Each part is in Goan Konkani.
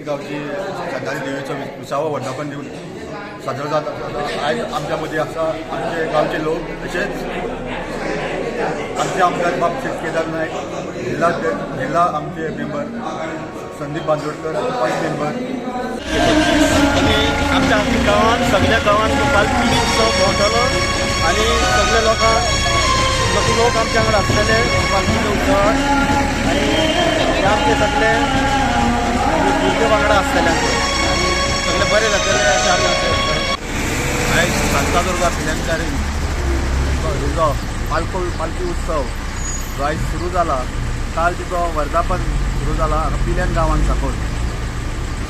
गांवची शांतारी देवीचो विसावो वर्धापन दिवन साजरो जाता. आयज आमच्या मदीं आसा आमचे गांवचे लोक, तशेंच आमचे आमदार बाब केदार नायक, जिल्हा आमचे member Sandeep Bandodkar, vice member. आनी आमच्या गांवांत सगळ्या गांवांत पालखी उत्सव भोंवतलो आनी सगळे लोकांक लोक आमच्या वांगडा आसतले पालखीच्या उत्सवाक आनी आमचे सगळे भुरगे वांगडा आसतले आनी सगळे बरे जातले अशें आमी. आयज शांतादुर्गा पिळ्यांकारीन जो पालखी उत्सव जो आयज सुरू जाला, काल तिचो वर्धापन सुरू जाला हांगा पिल्यान गांवान साकून.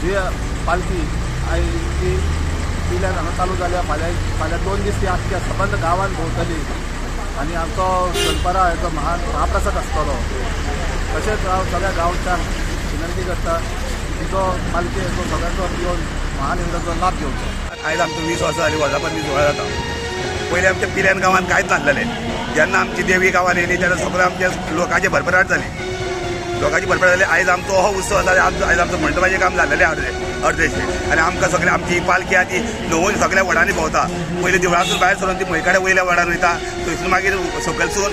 जी पालखी आयज ती पिल्यान हांगा चालू जाल्या, फाल्यां 2 दीस ती आख्ख्या सबंद गांवान भोंवतली आनी आमचो दनपारां हेचो महाप्रसाद आसतलो. तशेंच हांव सगळ्या गांवच्यान विनंती करता तिचो पालखी हेचो सगळ्यांचो येवन महानिवेदाचो लाभ घेवचो. आयज आमचो 20 वर्सां जाली वर्धापन दीस सुवाळो जाता. पयलीं आमच्या पिल्यान गांवांत कांयच नासलेलें. जेन्ना आमची देवी गांवांत येयली तेन्ना सगळें आमच्या लोकांची भरभराट जाली, लोकांची भरभराट जाली. आयज आमचो हो उत्सव आसा, आयज आमचो मंडपाचें काम जाल्लेलें अर्देशें. आनी आमकां सगळें आमची पालखी आहा ती ल्हवून सगळ्या वडांनी भोंवता. पयलीं देवळांतून भायर सरून ती म्हयकडे वयल्या वडान वयता, थंयसून मागीर सकयलसून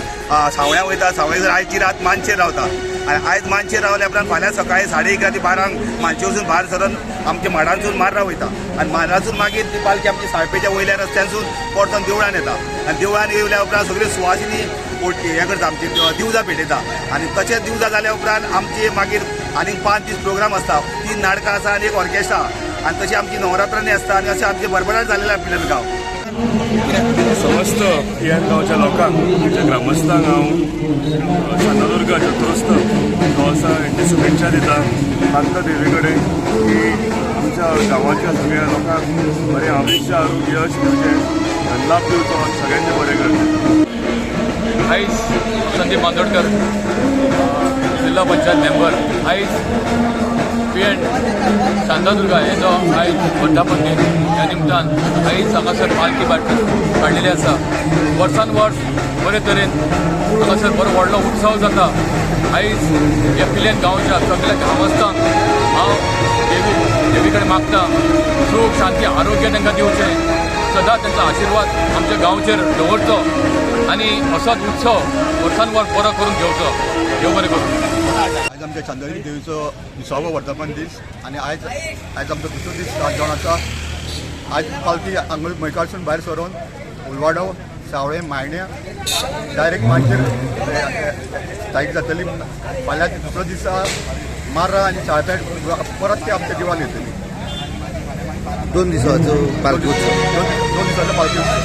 सावळ्या वयता, सावळ्या आयची रात मानशेर रावता. आनी आयज मानशेर रावल्या उपरांत फाल्यां सकाळी 11:30 ते 12 मानशे वचून भायर सरून आमच्या माडांसून मार्रा वयता आनी मार्रासून मागीर ती पालखी आमची साळपेच्या वयल्या रस्त्यानसून परतून देवळान येता. आनी देवळान येयल्या उपरांत सगळी सुवासिनी हें करता, आमची दिवजां पेटयता. आनी तशेंच दिवजां जाल्या उपरांत आमची मागीर आनीक 5 दीस प्रोग्राम आसता. 3 नाटकां आसा आनी एक ऑर्केस्ट्रा. आनी तशी आमची नवरात्रांनी आसता आनी अशें आमचें भरभराट जाल्लें आसा पिल्यान गांव. समस्त पिल्यान गांवच्या लोकांक, आमच्या ग्रामस्थांक हांव शांतादुर्गा चतुर्स्थ जो आसा हेंची शुभेच्छा दिता. मागता देवी कडेन की आमच्या गांवाच्या सगळ्या लोकांक बरें आयुश्य, आरोग्य, यश दिवचें, लाभ दिवचो आनी सगळ्यांचें बरें करचें. आयज संदीप बांदोडकर, जिल्हा पंचायत मेंबर, आयज पिएन शांतादुर्गा हेजो आयज वर्धापन दीन ह्या निमतान आयज हांगासर पालखी काडलेली आसा. वर्सान वर्स बरे तरेन हांगासर बरो व्हडलो उत्सव जाता. आयज ह्या पिल्यान गांवच्या सगळ्या ग्रामस्थांक हांव देवी कडेन मागता सूख, शांती, आरोग्य तांकां दिवचें, सदां तांचो आशिर्वाद आमच्या गांवचेर दवरचो आनी असोच उत्सव वर्सान वर्स बरो करून घेवचो. देव बरें करूं. आयज आमच्या शांतादुर्गा देवीचो विसावो वर्धापन दीस आनी आयज आमचो दुसरो दीस जावन आसा. आयज पालखी हांगा मैकाळसून भायर सरून उलवाडो, सावळे, मायण्या डायरेक्ट मानशेर स्थायीक जातली. फाल्यां दुसरो दिसा मार्रा आनी साळपेट परत ती आमच्या देवळान येतली. 2 दिसाचो पालखी उत्सव, 2 दिसाचो पालखी उत्सव.